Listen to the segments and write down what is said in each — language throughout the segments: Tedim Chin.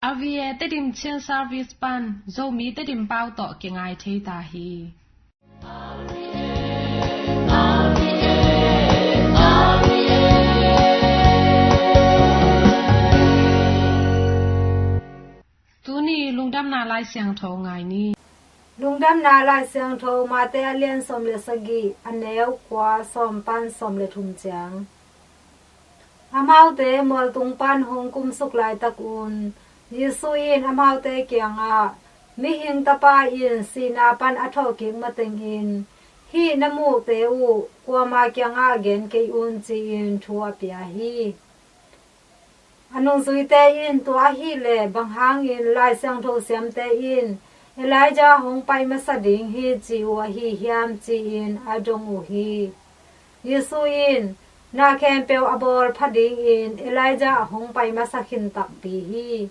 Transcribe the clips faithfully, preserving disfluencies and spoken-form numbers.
R V A Tedim Chin Service pan Zomi Tedim pau tawh kingai thei ta hi. Tuni lungdamna Lai Siangtho ngai ni. Lungdamna Lai Siangtho Mate a lian sawm le sagih, a neu kua, sawm pan sawm le thum ciang. Amaute mualtung pan hong kumsuk laitak un Jesu in amaute kiangah, "Mihing Tapa in sihna pan a thawhkik matengin hih na muhte uh kuama kiangah gen kei un," ci-in thu a pia hi. A nungzuite in, "Tua ahih leh bang hangin Lai Siangtho siamte in Elijah hong pai masa ding hi ci uh ahi hiam?" ci-in a dong uh hi. Jesu in, "Na khempeuh a bawl pha dingin Elijah hong pai masa khin takpi hi.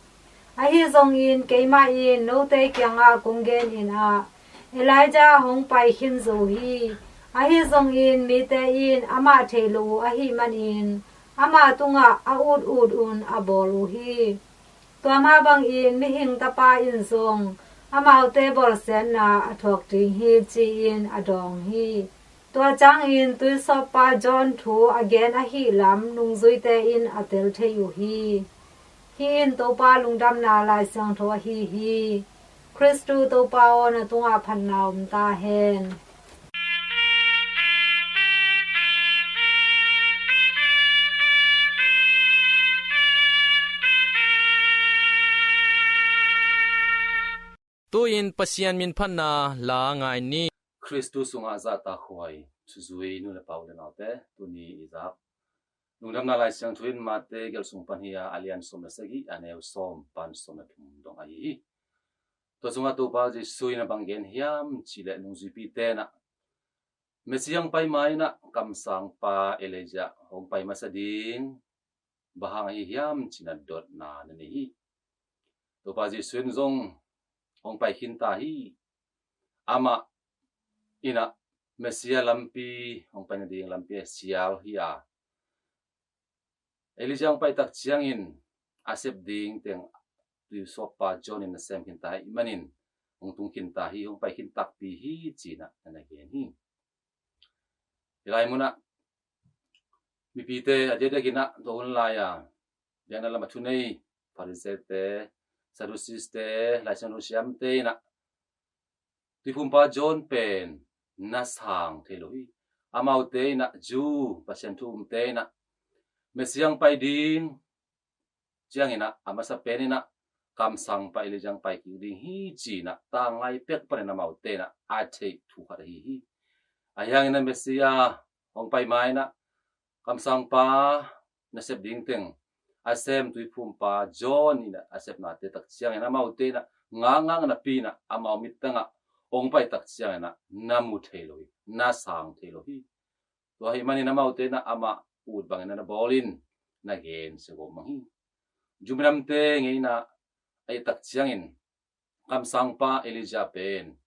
Ahi zongin keimah in note kiangah kong genin ah, Elijah hong pai khin zo hi. Ahi zongin mite in amah thei lo uh ahih manin amah tungah a ut ut un a bawl uh hi. Tua mah bangin Mihing Tapa in zong amaute bawlsiatna a thuak ding hi," ci-in a dawng hi. Tua ciangin tuisawppa John thu a gen ahih lam nungzuite in a tel thei uh hi. Hih in Topa lungdamna Lai Siangtho ahi hi. Khristu Topa aw, na tungah phatna om ta hen. Tu-in Pasian min phatna la ngai ni. Khristu sungah zahtakhuai thuzui nu le pa, u le naute, tuni i zak lungdamna Lai Siangtho in Mate gelsung pan hi a, a lian sawm le sagih, a neu sawm pan sawm le thum dong ahi hi. Tua sungah Topa Jesu in a bang gen hiam cih leh, nungzuipite in ah Messiah hong pai ma-in ah kamsangpa Elijah hong pai masa ding bang hang ahi hiam ci-in ah dotna na nei hi. Topa Jesu in zong hong pai khin ta hi. Amah in ah Messiah lampi, hong pai nading lampi a sial hi a, Elijah hong pai tak ciangin a sep ding teng tuisawppa John in a sem khin ta hi manin hong tung khin ta hi, hong pai khin takpi hi ci-in ah na gen hi. Hih lai munah mipite a diakdiakin ah tua hun lai-a biakna lam a thunei Pharisee-te, Sadducees-te, Lai Siangtho siamte in ah Tuiphumpa John pen na sang thei lo hi. Amaute in ah, Jew Pasian thu umte in ah, Messiah hong pai ding ciangin ah, a masa pen in ah kamsangpa Elijah hong pai kik ding hi ci-in ah, tanglai pek panin amaute in ah a theih thu khat ahi hi. Ahi hangin ah Messiah hong pai ma-in ah kamsangpa nasep ding teng a sem tuiphumpa John in ah a sepnate tak ciangin amaute in ah ngakngak napi in ah amau mittang ah hong pai tak ciangin ah na mu thei lo hi, na sang thei lo hi. Tua ahih manin amaute in ah amah ut bangin ah na bawl in na gensia gawp mang hi. Jew minamte ngeina ahih tak ciangin kamsangpa Elijah pen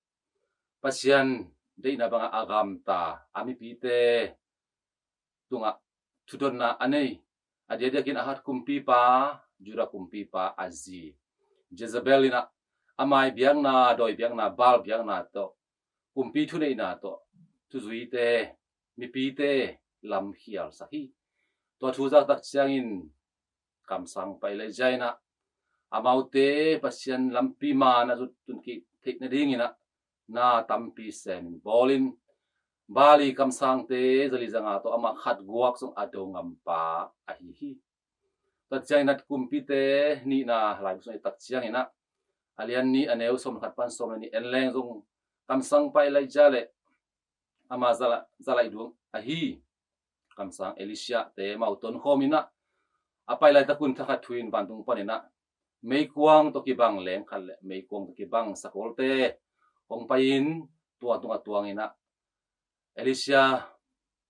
Pasian deihna bangah a gamta, a mipite tungah thudotna a nei, a diakdiakin Ahab kumpipa, Judah kumpipa a zi Jezebel in ah a mai biakna, dawi biakna, Baal biakna tawh, kumpi thuneihna tawh thuzuite, mipite lam khialsak hi. Tua thu zak tak ciangin kamsangpa Elijah in ah amaute Pasian lampi maan a zut tun kik theih nadingin ah na tampi semin bawlin, Baal i kamsangte zali zanga tawh amah khat guak zong a do ngampa ahi hi. Tua ciangin ah Kumpite nihna laibu sung i tak ciangin ah, a lian nih a neu sawm khat pan sawm le nih en leng zong kamsangpa Elijah le ama zala-, zalaih duang ahi kamsang Elisha te amau tonkhawm in ah, a pai laitak un thakhat thu in vantung panin ah meikuang tawh kibang leng khat le meikuang tawh kibang sakawlte hong pai in, tua tungah tuangin ah Elisha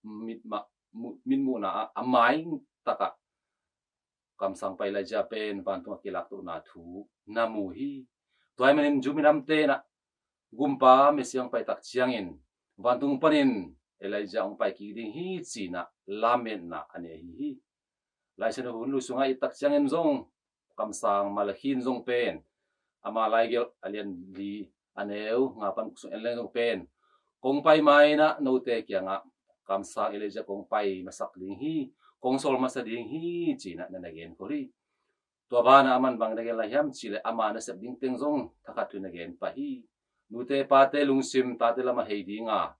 mitmah, mu-, mitmuhna ah a mai takah kamsangpa Elijah pen vantungah kilaktohna thu na mu hi. Tua ahih manin Jew minamte in ah gumpa Messiah hong pai tak ciangin vantung panin Elijah hong pai kik ding hi ci-in ah lametna a nei ahi hi. Lai Siangtho hun lui sungah i tak ciangin zong kamsang Malakhi in zong pen, ama laigelh a lian li a neu nga pan kua sung en leng zong pen, kong pai ma-in ah note kiangah kamsang Elijah kong pai masak ding hi, kong sawl masa ding hi, ci-in ah na na genkhol hi. Tua banah aman bang na gen lai hiam cih leh ama nasep ding teng zong thakhat thu na gen pah hi. Nute pate lungsim tate lamah hei ding a,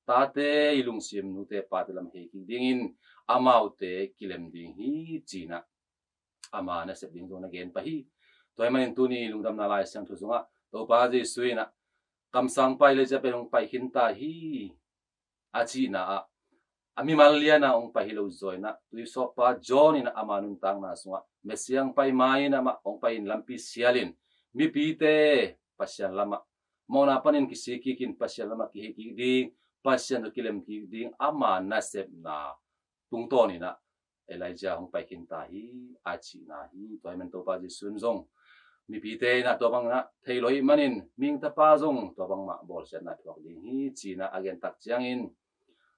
tate i lungsim nute pate lamah hei kik dingin amaute kilem ding hi, ci-in ah ama nasep ding zong na gen pah hi. Tua ahih manin tuni lungdamna Lai Siangtho sungah Topa Jesu in ah kamsang pa Elijah pen hong pai khin ta hi, a cihna ah, a mimal lian a hong pai hi lo zaw in ah, tuisawppa John in ah ama nuntakna sungah Messiah hong pai ma-in amah hong pai in lampi sialin mipite Pasian lamah, mawhna panin kisik kikin Pasian lamah kihei kik ding, Pasian tawh kilem kik ding ama nasepna tungtawn in ah Elijah hong pai khin ta hi, a cihna hi. Tua ahih manin Topa Jesu in zong mipite in ah tua bang in ah thei lo ahih manin mihing Tapa zong tua bangmah bawlsiatna thuak ding hi, ci-in ah a gen tak ciangin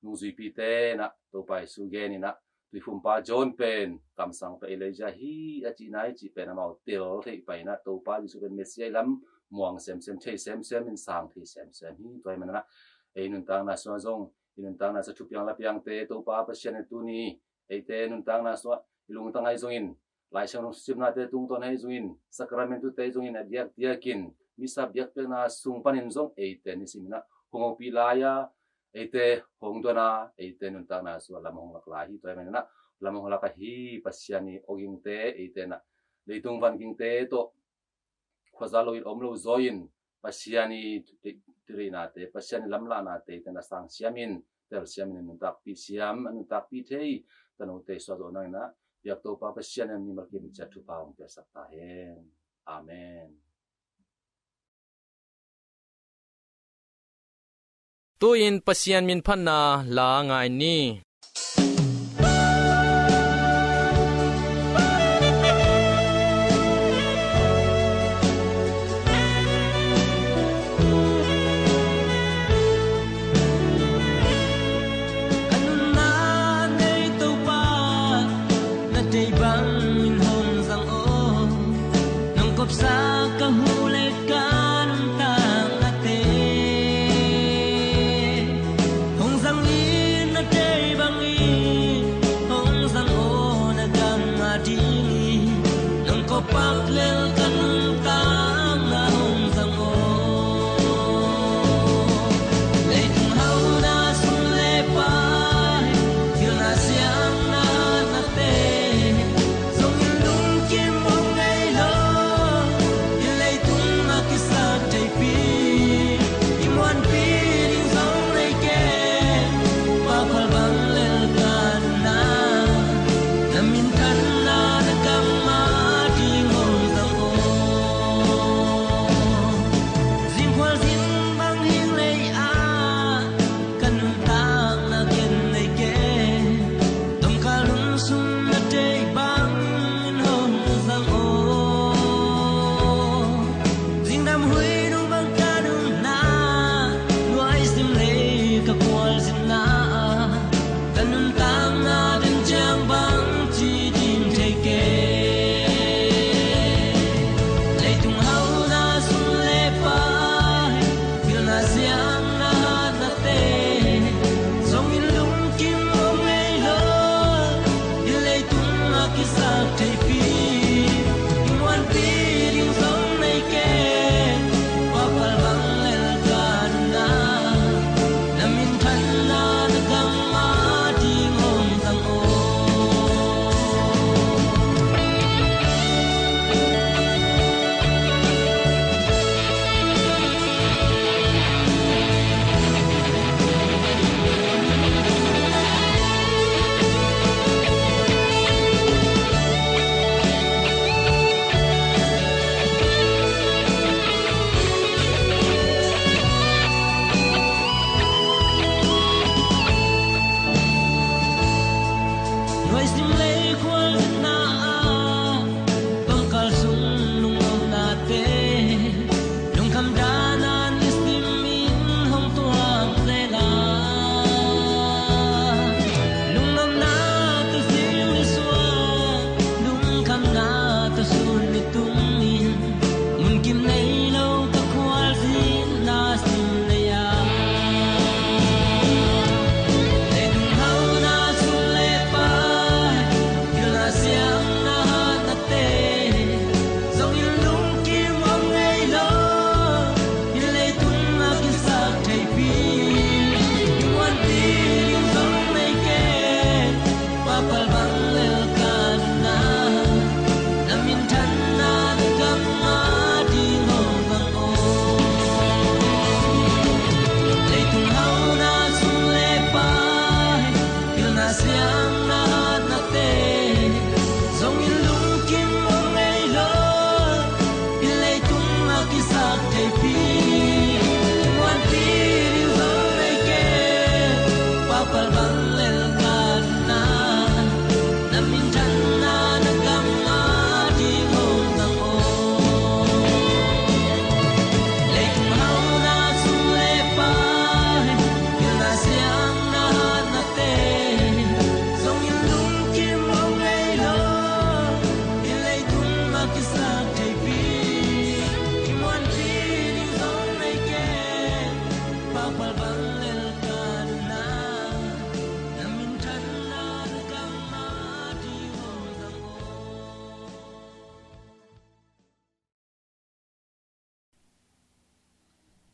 nungzuipite in ah Topa Jesu gen in ah tuiphumpa John pen kamsang pa Elijah hi, a cihna hi cih pen amau tel theih pah in ah Topa Jesu pen Messiah lam muang semsem, thei semsem in, sang thei semsem hi. Tua ahih manin ah ei nuntakna sungah zong i nuntakna sungah thupiang lapiangte Topa Pasian in tuni eite nuntakna sungah i lungtang ahi zongin, Lai Siangtho simnate tungtawn ahi zongin, sakramentute ahi zongin a diakdiakin misa biakpiakna sung panin zong eite nisim in ah hong hopih lai a, eite hong don a, eite nuntakna sungah lam hong lak lai hi. Tua ahih manin ah lam hong lak ahi Pasian i awgingte, eite in ah leitung vangingte tawh khuaza lo in om lo zaw in Pasian i tuireihnate, Pasian i lamlahnate eite in ah sang siamin, tel siamin, a nuntakpih siam, a nuntakpih thei tanote suah zawh nangin ah biak Topa Pasian in mimal kim ciat thupha hong piaksak ta hen. Amen. Tu-in Pasian min phatna la ngai ni. Ka nunna nei Topa, na tei bangin hong zang aw. Nong kopsa ka hu le ka nuntaknate hong zang in, na tei bang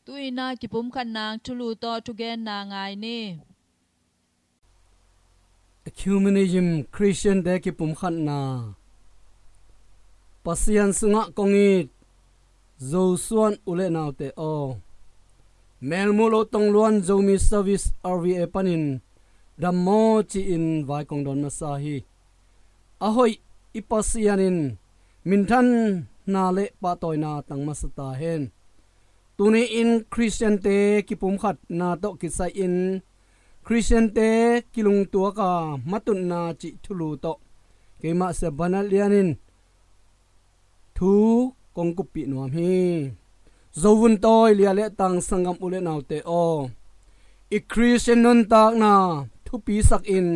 Tu-in ah kipumkhatna thulu tawh thugenna ngai ni. Ecumenism, Khristiante kipumkhatna. Pasian sungah kong it Zosuan u le naute aw, Melmuh Lo Tongluan Zomi Service R V A panin dam maw ci-in vai kong dawn masa hi. A hoih i Pasian in minthanna le pahtawina tang masa ta hen. Tuni-in Khristiante kipumkhatna tawh kisai-in Khristiante kilungtuak a matutna cih thulu tawh keimah Sia Banat Lian in thu kong kuppih nuam hi. Zovun tawi lia le tang sanggam u le naute aw, i Khristian nuntakna thupisakin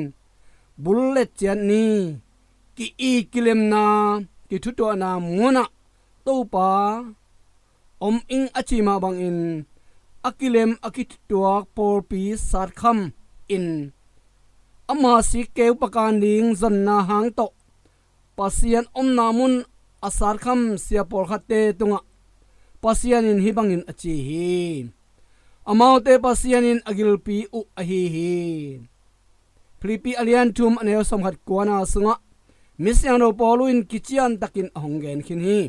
bullet ciat ni, ki-it kilemna, kithutuahna munah Topa om ing a ci mah bangin a kilem a kithutuak pawlpi satkham in ama sik keu pakan ding zonna hang tawh Pasian omna mun a satkham sia pawlkhatte tungah Pasian in hih bangin a ci hi. Amaute Pasian in a gilpi uh ahi hi. Philippi a lian thum a neu sawmkhat kuana sungah misiangtho Paulu in kician takin a hong gen khin hi.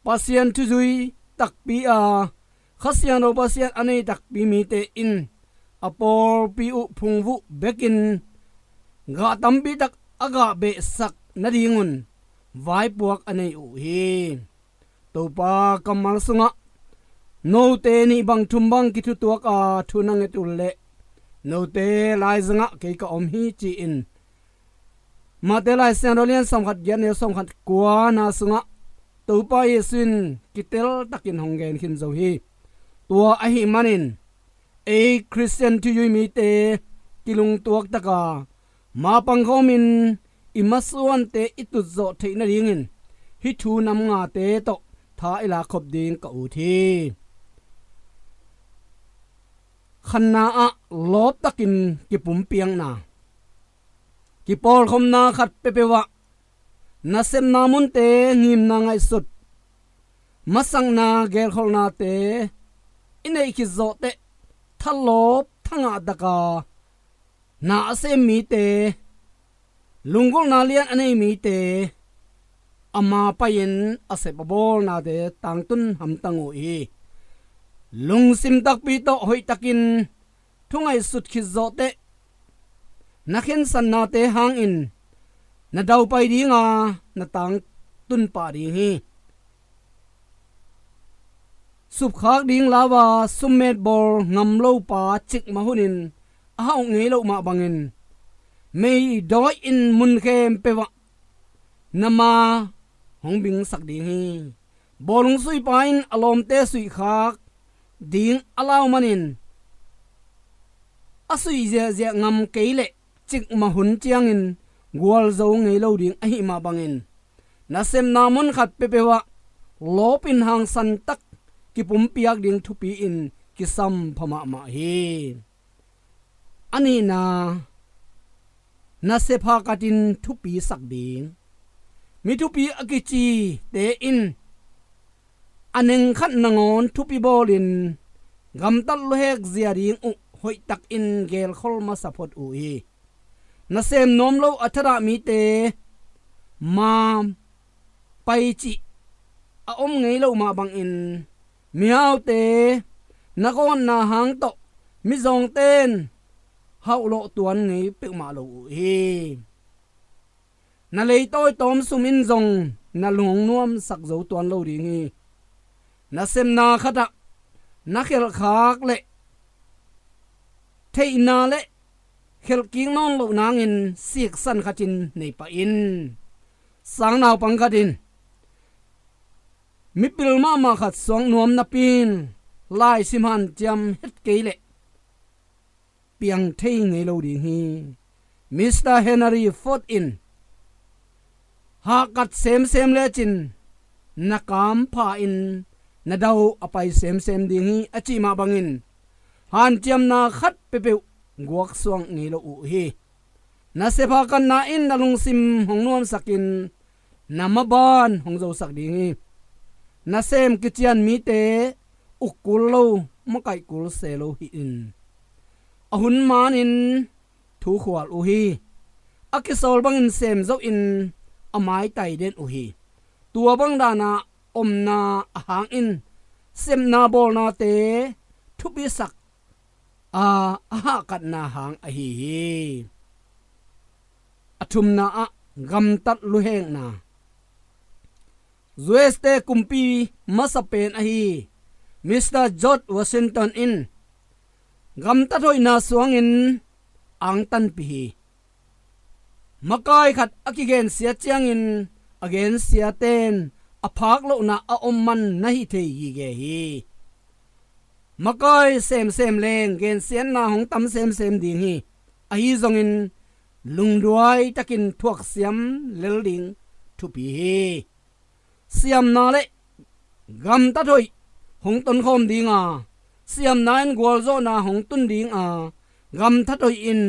Pasian thuzui takpi a, Kha Siangtho Pasian a nei takpi mite in a pawlpi uh phungvuh bekin gah tampi tak a gah behsak nadingun vaipuak a nei uh hi. Topa kammal sungah note nih bang thum bang kithutuak a thu na nget uh leh note laizangah kei ka om hi ci-in Mate Lai Siangtho lian sawmkhat giat neu sawmkhat kuana sungah Topa Jesu in kitel takin hong gen khin zo hi. Tua ahih manin ei Khristian thuzui mite kilungtuak taka ma pangkhawmin i masuante i tutzawh theih nadingin hih thu nam ngate tawh tha i lakkhop ding ka ut hi. Khanna ah lawptakin kipumpiakna. Kipawlkhopna khat peuhpeuh ah nasepna munte ngimna ngaihsut, masakna gelkholhnate i neih khit zawh teh thalawp thangah taka na a sem mite, lunggulhna lian a nei mite ama pai-in a sep a bawlnate tangtun hamtang uh hi. Lungsim takpi tawh hoihtakin thu ngaihsut khit zawh teh na khensatnate hangin na daupai dinga na tangtun pah ding hi. Supkhak ding lauva summet bawl ngam lopa cikmah hunin a hauh ngei loh mah bangin meidawi in mun khempeuh ah na ma hong bingsak ding hi. Bawlung suipa in a lawmte suihkhak ding a lau manin a suih ziahziah ngam kei leh cikmah hun ciangin gualzo ngei lo ding ahih mah bangin nasepna mun khat peuhpeuh ah lawpin hangsan tak kipumpiak ding thupi in kisam pha mahmah hi. A nihna, nasep hahkatin thupi sak ding. Mi thupi a kicite in a neng khat nangawn thupi bawlin gamtat luhek zia ding uh hoihtakin gelkhol masa phot uh hi. Nasem nuam lo a thadah mite ma pai cih a om ngei loh mah bangin mihaute na gawtna hang tawh mizawngte in hauhlawh tuan ngei peuhmah lo uh hi. Na leitawi tawm sum in zong na lung nuamsak zo tuan lo ding hi. Nasepna khatah na khelhkhak leh theihna le khelhkik nawn loh nangin siksan khatin nei pah in. Sang naupang khat in mipil mahmah khat suak nuam napi in laisim hanciam het kei leh piang thei ngei lo ding hi. Mister Henry Ford in hahkat semsem lecin na kam pha in na dau a pai semsem ding hi a cih mah bangin hanciamna khat peuhpeuh guaksuak ngei lo uh hi. Nasep hahkatna in na lungsim hong nuamsakin na maban hong zosak ding hi. Nasem kician mite uk kul lo, makaih kul se lo hi in, a hun manin thu khual uh hi. A kisawl bangin sem zo in a maitai den uh hi. Tua bang dana omna a hangin sepna bawlnate thupisak a, a hahkatna hang ahi hi. A thumna ah gamtat luhekna. U S te kumpi masa pen ahi Mister George Washington in gamtat hoihna suangin angtanpih hi. Makai khat a kigensia ciangin a gensiaten a phak lohna a om man na hi thei gige hi. Makai semsem leng gensiatna hong tam semsem ding hi. Ahi zongin lungduai takin thuaksiam lel ding thupi hi. Siamna le gamtat hoih hong tonkhawm dinga, siamna in gualzawhna hong tun dinga, gamtat hoih in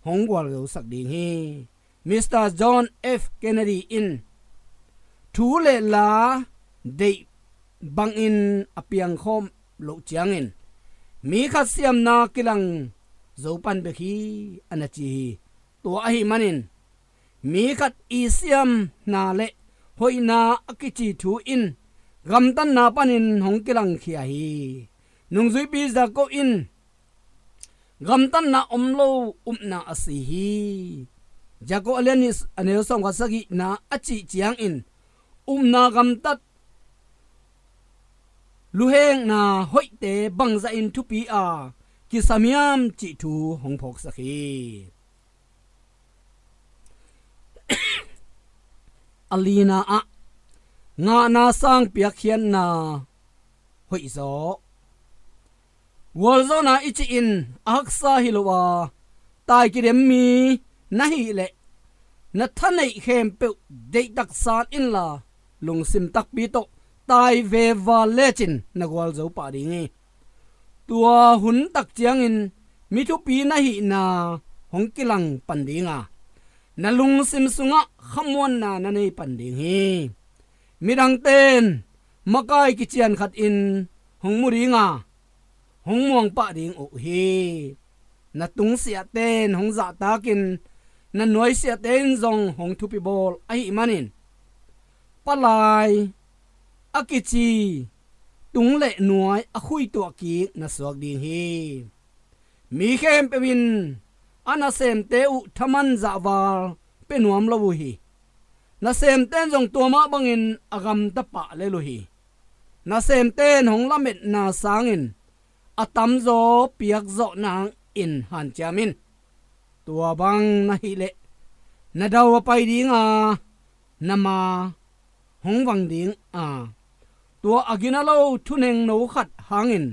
hong gualzosak ding hi. Mister John F Kennedy in thu le la deih bangin a piangkhawm loh ciangin mi khat siamna kilang zo pan bek hi a na ci hi. Tua ahi manin mi khat i siamna le hoihna a kici thu in gamtatna panin hong kilangkhia hi. Nungzuipi Jacob in gamtatna om lo upna a si hi. Jacob a lian nih a neu sawmkhat sagihna a cih ciangin upna gamtat luhekna hoihte bangzahin thupi a kisam hiam cih thu hong phawksak hi. A lina ah ngahna sang piakkhiatna hoihzaw. Gualzawhna i cih in a haksa hi lo a, tai kidem mi na hih leh na thaneih khempeuh deihtak san inla lungsim takpi tawh tai veva lecin na gualzo pah ding hi. Tua hun tak ciangin mi thupi na hihna hong kilang pan dinga, na lungsim sungah khamuanna na nei pan ding hi. Midangten makai kician khat in hong mu dinga, hong muang pah ding uh hi. Na tungsiahten hong zahtakin na nuaisiahte in zong hong thupi bawl ahih manin palai a kici tung le nuai a khuituah kik na suak ding hi. Mi khempeuh in a nasemte uh thaman zahval pia nuam lo uh hi. Nasemte in zong tua mah bangin a gamta pah lel uh hi. Nasemte in hong lametna sangin a tamzaw piakzawh nangin hanciam in. Tua bang na hih leh na dau a pai dinga, na ma hong vang ding a, tua a gina lo thunengno khat hangin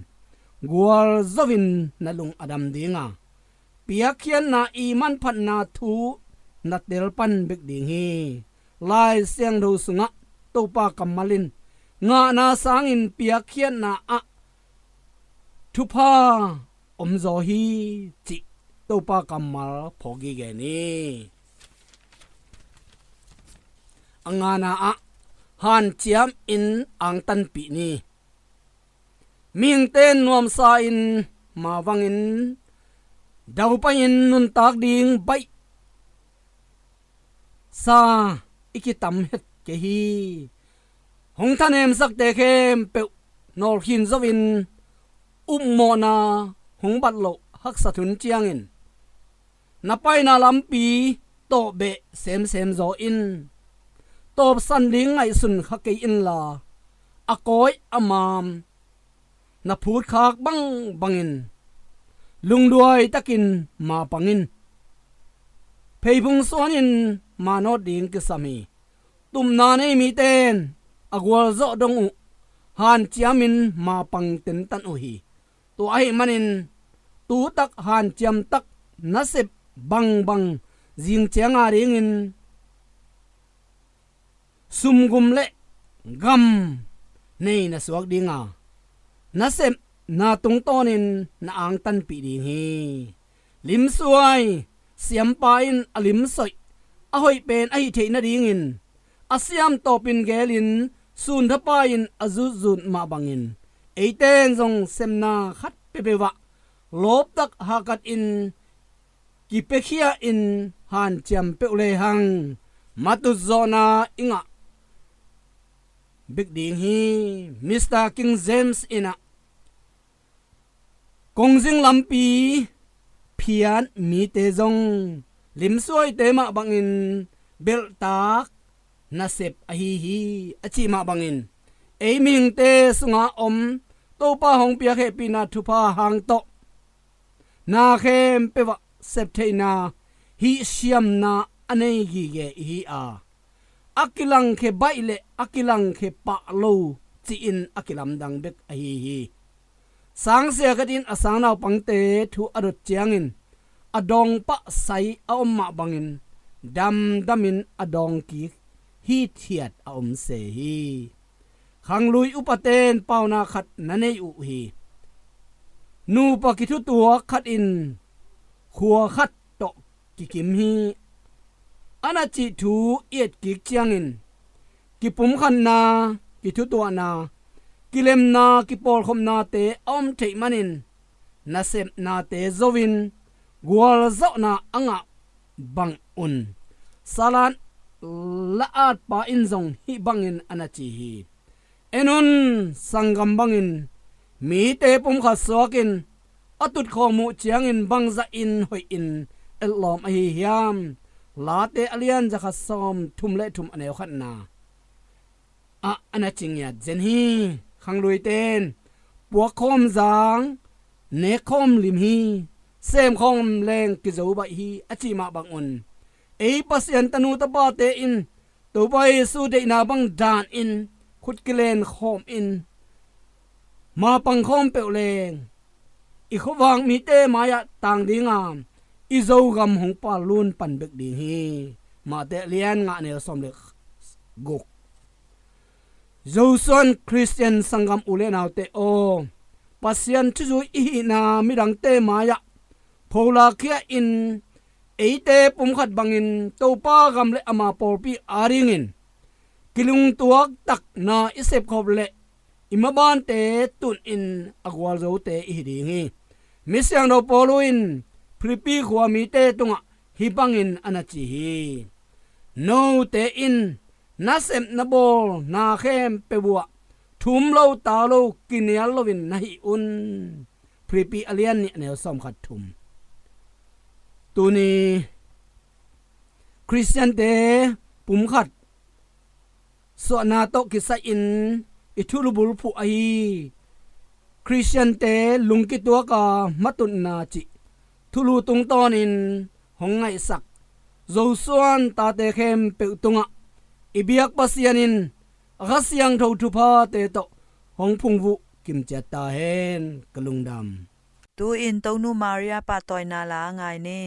gualzo in na lung a dam dinga, piakkhiatna i manphatna thu na tel pan bek ding hi. Lai Siangtho sungah Topa kammal in ngahna sangin piakkhiatna ah thupha omzaw hi cih Topa kammal phawk gige ni. A ngana ah hanciam in angtanpih ni. Mihingte in nuamsa in mavangin daupai in nuntak ding baih sa i kitam het kei hi. Hong thanemsakte khempeuh nawlkhin zoin upmawhna hong bat loh haksat hun ciangin na paina lampi tawhbeh semsem zaw in. Tawpsan ding ngaihsun kha kei inla, a kawi a maam na phutkhak bangbangin lungduai takin mapang in. Pheiphung suanin manawt ding kisam hi. Tupna nei mite in a gualzawh dong uh hanciamin mapang tentan uh hi. Tua ahih manin tutak hanciam tak nasep bangbang zingcianga dingin sumgum le gam nei na suak dinga, nasepna tungtawnin na angtanpih ding hi. Limsuai siampa in a limsoih a hoih pen ahi theih nadingin a siam tawpin gelin sunthapa in a zutzut mah bangin eite in zong sepna khat peuhpeuh ah lawptak hahkat in kipiakhia in hanciam peuh lehang, matut zawhna i ngah bek ding hi. Mister King James in ah, kongzing lampi phiat mite zong limsuaite mah bangin belhtak nasep ahi hi, a cih mah bangin, ei mihingte sunga om Topa hong piak hehpihna thupha hang tawh na khempeuh ah septheihna, hihsiamna a nei gige ihi a, a kilangkhia baih le a kilangkhia pah lo ci-in a kilamdang bek ahi hi. Sangsia khat in a sangnaupangte thu a dot ciangin a dawngpah sai a om mah bangin damdamin a dawngkik hithiat a om se hi. Khanglui upate in pauna khat na nei uh hi. Nupa kithutuak khat in khua khat tawh kikim hi, a na cih thu i etkik ciangin, kipumkhatna, kithutuahna, kilemna, kipawlkhopnate a om theih manin, nasepnate zo-in gualzawhna a ngah bang un. Salat la-atpa in zong hih bangin a na ci hi. En un, sanggam bangin mite pumkhat suakin a tutkhawm uh ciangin bangzahin hoihin etlawm ahi hiam? Late a lian zakhat sawm thum le thum a neu khatna ah a na ci ngiat zen hi. Khangluite in puakkhawm zang, nekkhawm lim hi, semkhawm leng kizo baih hi, a cih mah bangun, ei Pasian tanu tapate in Topa Jesu deihna bang danin khut kilenkhawm in mapangkhawm peuh leng i khuavak mite mai-ah tang dinga i Zogam hong pallun pan bek ding hi. Mate a lian nga a neu sawm le guk. Zosuan Khristian sanggam u le naute aw, Pasian thuzui i hihna midangte mai-ah pholakkhia in, eite pumkhat bangin Topa gam le ama pawlpi adingin kilungtuak takna i sepkhop leh i mabante tunin a gualzote i hi ding hi. Misiangtho Paulu in Philippi khua mite tungah hih bangin a na ci hi. Note in nasepna bawl na khempeuh uh ah thum lo ta lo, kinial loin na hih un. Philippi a lian nih a neu sawm khat thum. Tuni Khristiante pumkhat suahna tawh kisai-in i thulu bulphuh ahi Khristiante lungkituaka matutna cih thulu tungtawnin hong ngaihsak Zosuan tate khempeuh tungah i biak Pasian in a Kha Siangtho thuphate tawh hong phungvuh kimciat ta hen. Ka lungdam. Tu-in Tonu Maria pahtawina la a ngai ni.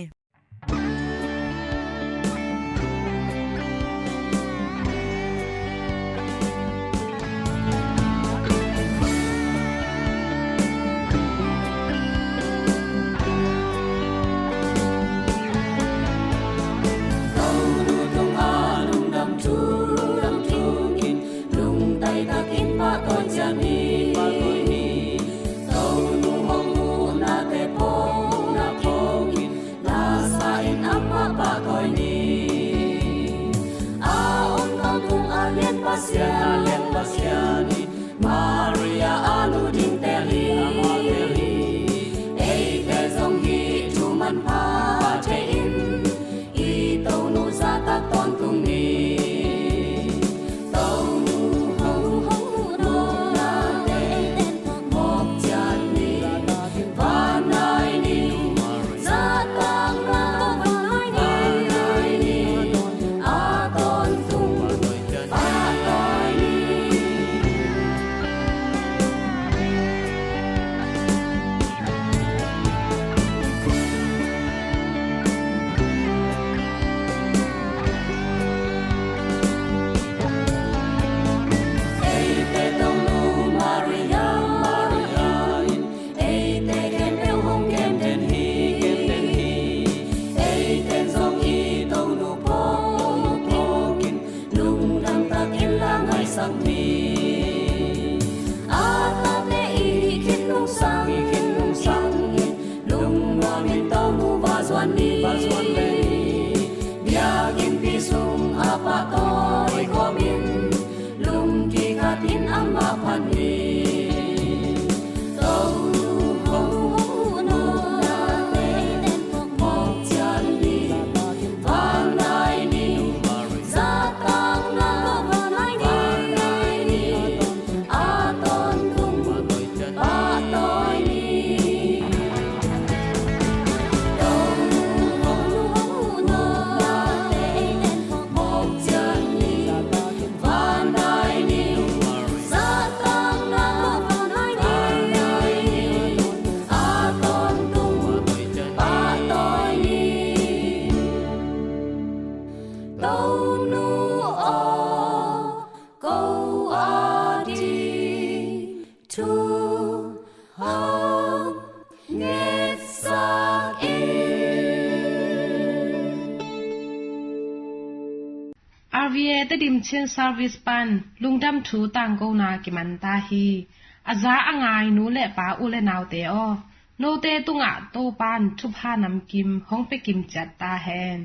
Tedim Chin Service pan lungdam thu tangkona kiman ta hi. A za a ngai nu le pa, u le naute aw, note tungah Topa'n thupha namkim hong pia kim ciat ta hen.